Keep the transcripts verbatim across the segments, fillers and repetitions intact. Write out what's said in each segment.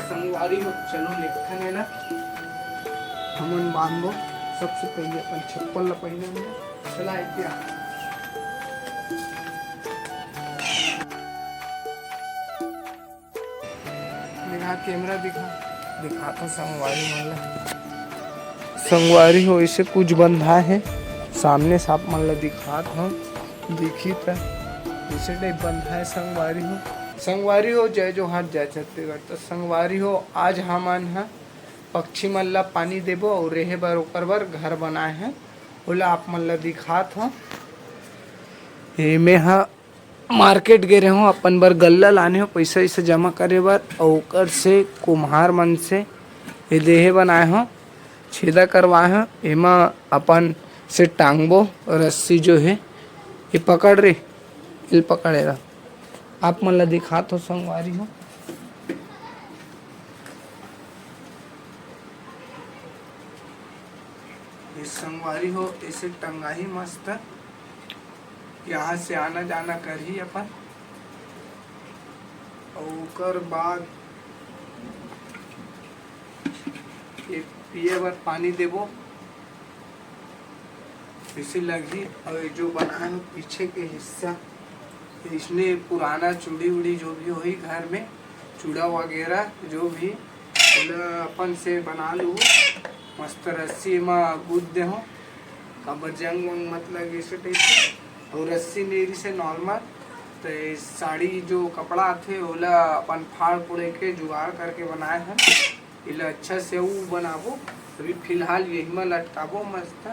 संगवारी हो, चलो लेखन है ना, हमन बांधो। सबसे पहले अपन चप्पल ला पहने हमन। चला, इतिया। मेरा कैमरा दिखा, दिखा तो संगवारी मन ला। संगवारी हो, ऐसे कुछ बंधा है सामने से, आप मन ला दिखात हो, दिखी त ऐसे टाइप बंधा है संगवारी हो। संगवारी हो, जय जोहार, जय छत्तीसगढ़। तो संगवारी हो, आज हमन ह पक्षी मन ला पानी देबो अउ रेहे बर ओकर बर घर बनाए हैं, ओला आप मन ला दिखात हो। एमे ह मार्केट गे रहे हो, अपन बर गल्ला लाने हो, पैसा वैसा जमा करे बर, अउ ओकर से कुम्हार मन से ये देहे बनाए हो, छेदा करवाए हो। एमा अपन से टांगबो रस्सी जो है, ये पकड़ रे, इल पकड़ेगा। आप मन ला दिखात हो संगवारी हो, ये संगवारी हो, ऐसे टंगाही मस्त, यहाँ से आना जाना करही अपन। अउ ओकर बाद ये पिए बर पानी देबो, इसे लगही। अउ ये जो बना है पीछे के हिस्सा, इसने पुराना चूड़ी उड़ी जो भी होही घर में, चूड़ा वगैरह जो भी, ओला अपन से बना लू। मस्त रस्सी म गुद दे हो, काबर जंग वंग मत लगे, ऐसे टाइप से। अउ रस्सी मेरी से नॉर्मल, तो ये साड़ी जो कपड़ा आथे, ओला अपन फाड़ फुड़े के जुगाड़ करके बनाए हैं। एला अच्छा से ऊ बनाबो। अभी फिलहाल यही में लटकाबो मस्त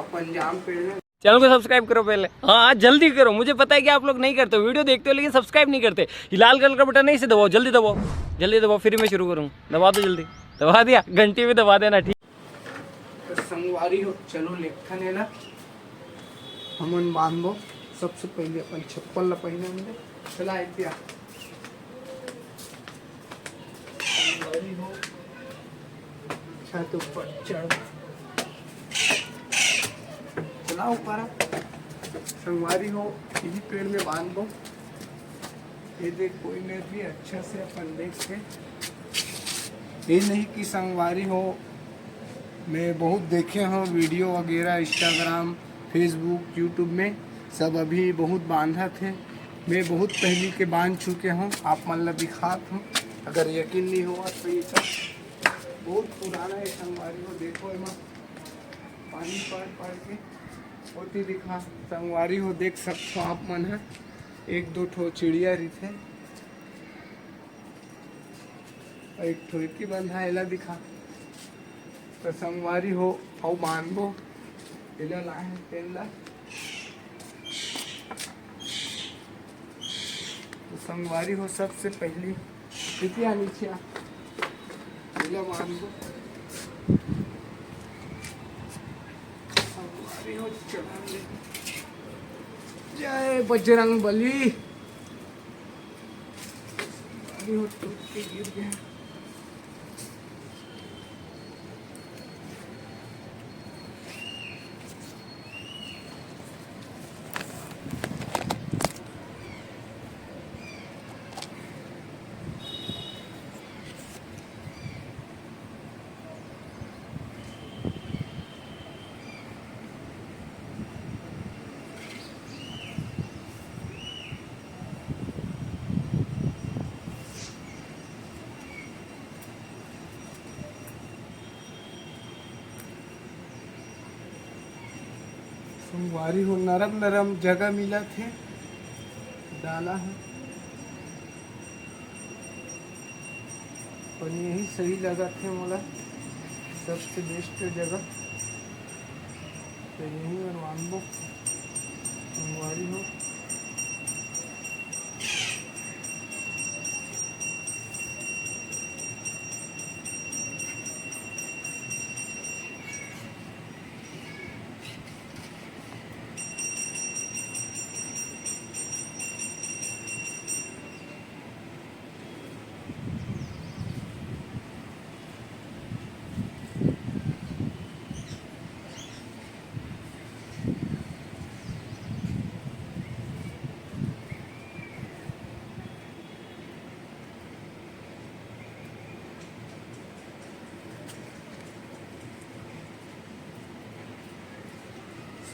अपन जाम पेड़ में। चैनल को सब्सक्राइब करो पहले। हाँ, आज जल्दी करो, मुझे पता है कि आप लोग नहीं करते, वीडियो देखते हो लेकिन सब्सक्राइब नहीं करते। ये लाल कलर का बटन है, इसे दबाओ, जल्दी दबाओ, जल्दी दबाओ, फिर मैं शुरू करूँ। दबा दो जल्दी, दबा दिया, घंटी भी दबा देना, ठीक। तो संगवारी हो, चलो लेखन है ना, हमन बांधबो। सबसे पहले अपन चप्पल ला पहने हमने। चला, इतिया। संगवारी हो, छत ऊपर चढ़। चला ऊपर। संगवारी हो, यही पेड़ में बांधबो। ये देख, कोई नहीं भी अच्छा से अपन देख के। ये नहीं कि संगवारी हो, मैं बहुत देखे हूँ वीडियो वगैरह Instagram, Facebook, YouTube में, सब अभी बहुत बांधत है। मैं बहुत पहली के बांध चुके हूँ, आप मन ला दिखात हूँ, अगर यकीन नहीं हुआ तो ये सब बहुत पुराना है संगवारी हो। देखो एमा पानी पड़ पड़ के होती दिखा संगवारी हो, देख सकते हो आप मन है, एक दो ठो चिड़िया रहिथे। अउ एक ठो एकी बंधा, एला दिखा। तो संगवारी हो, अउ मानबो, एला लाए हे, तेल ला। तो संगवारी हो, सबसे पहली इतिया नीचे आ, एला मानबो। संगवारी हो, चला ले। जय बजरंग बली। अभी वो टूट के गिर गया। संगवारी हो, नरम नरम जगह मिलत हे, डाला हे। अउ यही सही लगत हे मोला, सबसे बेस्ट जगह। तो यही और मानबो, संगवारी हो।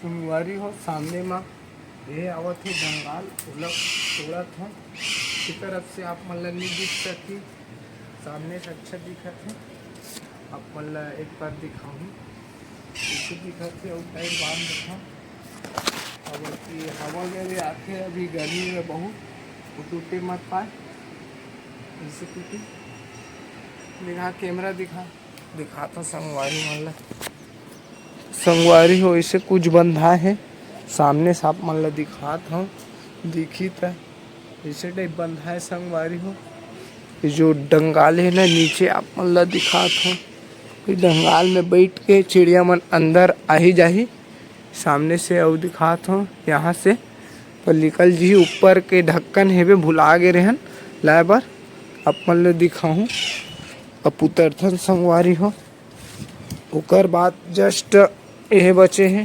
संगवारी हो, सामने मा ये आवत हे डंगाल, ओला तोड़त हे। इसी तरफ से आप मन ला नहीं दिख सकती, सामने से अच्छा दिखत हे। आप मन ला एक बार दिखाऊँ, इसे दिखत हे, अउ टाइम बांध देथन। अब कि हवा में भी आथे, अभी गर्मी में बहुत, वो टूटे मत पाए, इसे टूटे। दिखा, कैमरा दिखा, दिखाता संगवारी मन ला। संगवारी हो, ऐसे कुछ बंधा है, सामने से आप मन ला दिखात हूँ, दिखी त ऐसे टाइप बंधा है संगवारी हो। ये जो डंगाल है ना नीचे, आप मन ला दिखात हूँ, ये डंगाल में बैठ के चिड़िया मन अंदर आही जाही। सामने से अउ दिखात हूँ यहाँ से, पर निकल जी ऊपर के ढक्कन हेबे, भुला गे रहन लाए बर, आप मन ला दिखाहूँ। अब उतरथन संगवारी हो। ओकर बाद just एहे बचे हे।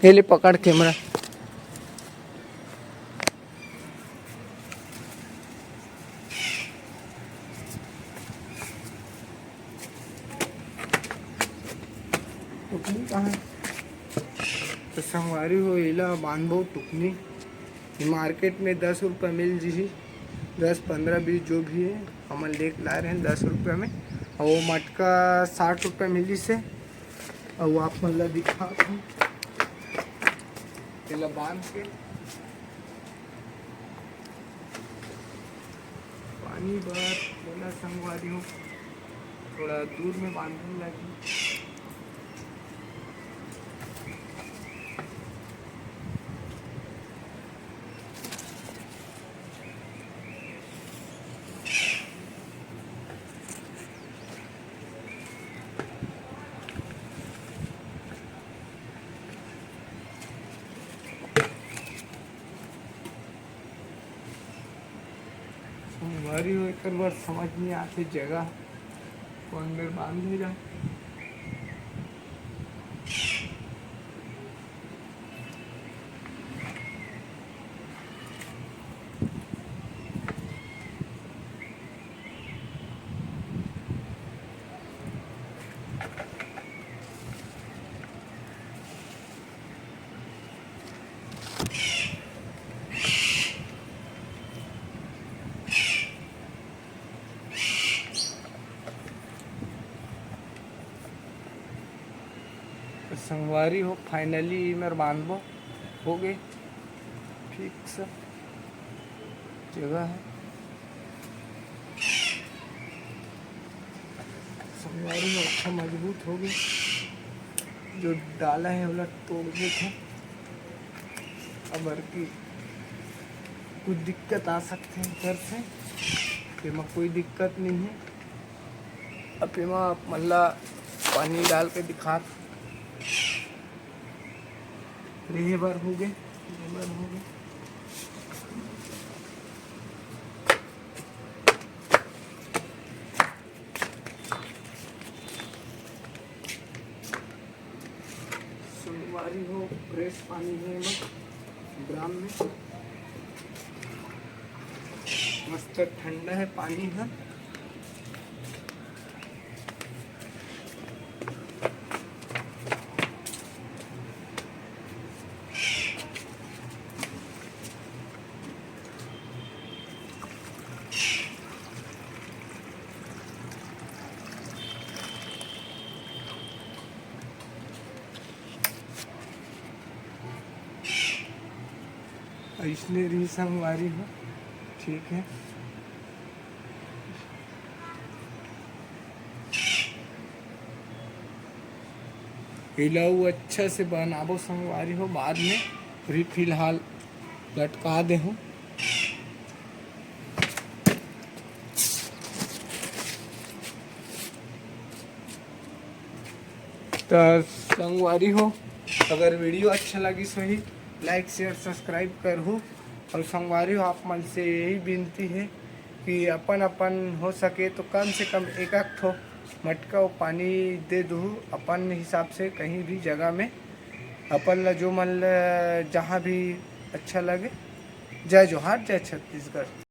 ये ले पकड़ कैमरा। टुकनी कहाँ है? तो संगवारी हो, एला बांधबो टुकनी। ये मार्केट में दस रुपया मिल जिही, दस, पंद्रह, बीस जो भी है, हमन लेके लाए रहे दस रुपया में, और वो मटका साठ रुपया मिली से। और आप मन ला दिखात हूँ, एला बांध के पानी बर बोला संगवारी हो, थोड़ा दूर में बांधन लगी। संगवारी हो, एकर बर समझ नहीं आते जगह कौन मेर बांधे जाए। संगवारी हो, finally एमेर बांधबो, हो गे fix जगह है। संगवारी हो, अच्छा मजबूत हो गे, जो डाला है ओला तोड़ देथे। अबर कि कुछ दिक्कत आ सकथे एकर से, एमा कोई दिक्कत नहीं है। अब एमा आप मन ला पानी डाल के दिखात रेहे बर हो गे, रेहे बर हो गे। संगवारी हो, fresh पानी है एमा ड्रम में, मस्त ठंडा है पानी है। अइसने रही संगवारी हो, ठीक है। एला अउ अच्छा से बनाबो संगवारी हो, बाद में। अभी फिलहाल लटका दे हूँ। त संगवारी हो, अगर video अच्छा लगिस होही, like, share, subscribe करहू। और संगवारी हो, आप मन से यही विनती है कि अपन अपन हो सके तो कम से कम एक आध ठो मटका अउ पानी दे दूहू अपन हिसाब से, कहीं भी जगह में अपन ला, जो मन ला जहाँ भी अच्छा लगे। जय जोहार, जय छत्तीसगढ़।